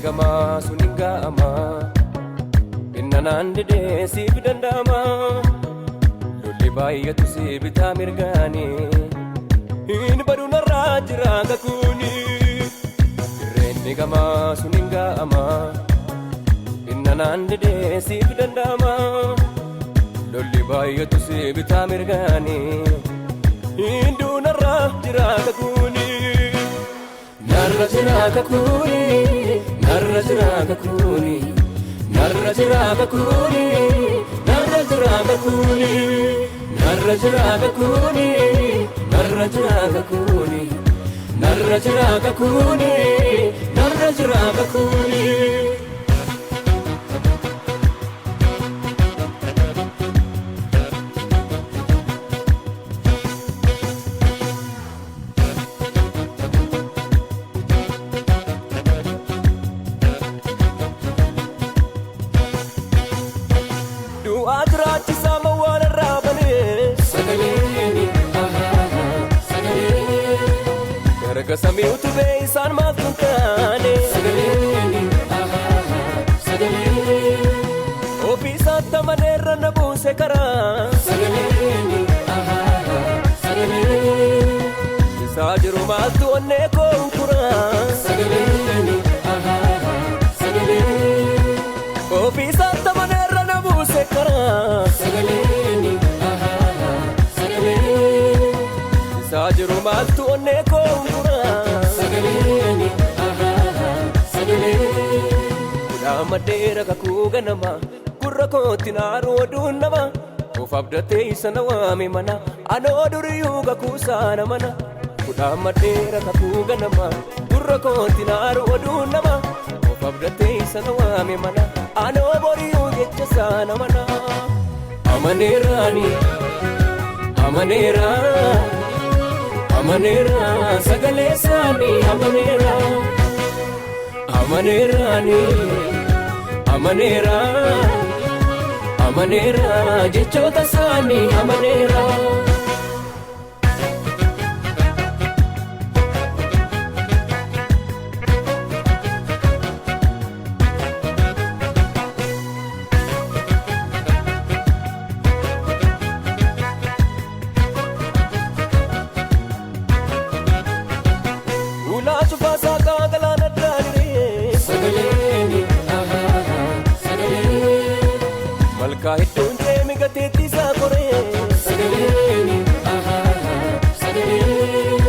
gamaa sun hin ga'ama. Innanaan didee siif danda'ama. Lolli baay'atu si bitaa mirgaani. Hin badu narraa jira kakuuni. Irreenni gamaa sun hin ga'ama. Innanaan didee siif danda'ama. Lolli baay'atu si bitaa mirgaani. Hin duunarraa jira kakuuni. Narra jira kakuuni. Narra jira kakuuni. Narra jira kakuuni. Narra jira kakuuni. Narra jira kakuuni. Narra jira kakuuni. Narra jira kakuuni. Narra jira kakuuni. Du'aa jiraachisaa mawwaan irraa banee. Sagaleen sagalee. Erga samii utubee isaan maaltu hin taane. Sagaleen sagalee. Ofii isaatti amaneerra na buuse karaa. Sagaleen sagalee. Isaa jiru maaltu onnee koo hunkuraa. Sagaleen sagalee. Ofii isaatti amaneerra na buuse karaa. Sagaleen sagalee. Isaa jiru maaltu onnee koo hunkuraa. Sagaleen sagalee. Kudhaa maddeera kakuu ganama. Gurra kootti naaruu oduun nama. Of abdatee isa na waame mana. Anoo duriyyuu kakuu saana mana. Kudhaa maddeera kakuu ganama. Gurra kootti naaruu oduun nama. Of abdatee isa na waame mana. Anoo boriyyuu jecha saana mana. Amaneeraani. Amaneera. Amaneera sagalee isaanii amaneera. Amaneeraani. Amaneera. Amaneera jechoota isaanii amaneera. Ulaa cufaa saaqaa galaana daaniree. Sagaleen sagalee. Malkaa hedduun deemi gateetti isaa koree. Sagaleen sagalee.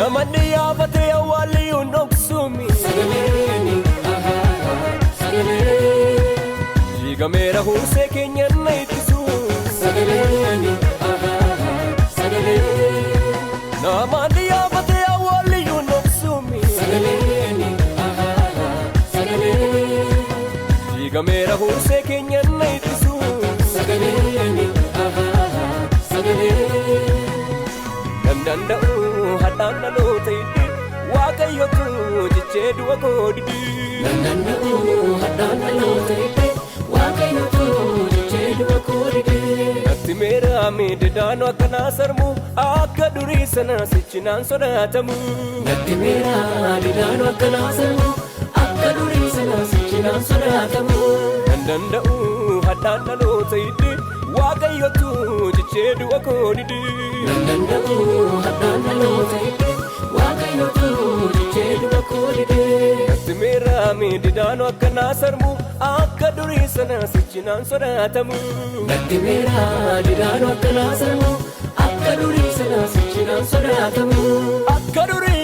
Namanni yaafatee awwaalli hin dhoksuumi. Sagaleen sagalee. Jiigameera huursee keenyan na ittisu. Sagaleen sagalee. Namanni yaafatee awwaalli hin dhoksuumi. Sagaleen sagalee. Jiigameera huursee keenyan na ittisu. Sagaleen sagalee. Nan danda'u hadhaan dhaloota hiddi. Waaqayyotu jechee du'a koo didi. Nan danda'u haddaan dhaloota hidde Waaqayyotu jechee du'a koo dide. Natti meera miidhidhaan akkanaa sarmu akka durii sana sichinaan sodaatamu. Natti meera didaanu akkanaa sarmu akka durii sana sichinaan sodaatamu. Nan danda'u hadhaan dhaloota hiddi. Waaqayyotu jechee du'a koo didi. Nan danda'u haddaan dhaloota hidde Waaqayyotu jechee du'a koo dide. Natti meera miidhidhaan akkanaa sarmu akka durii sana sichinaan sodaatamu. Natti meera didaanu akkanaa sarmu akka durii sana sichinaan sodaatamu. Akka durii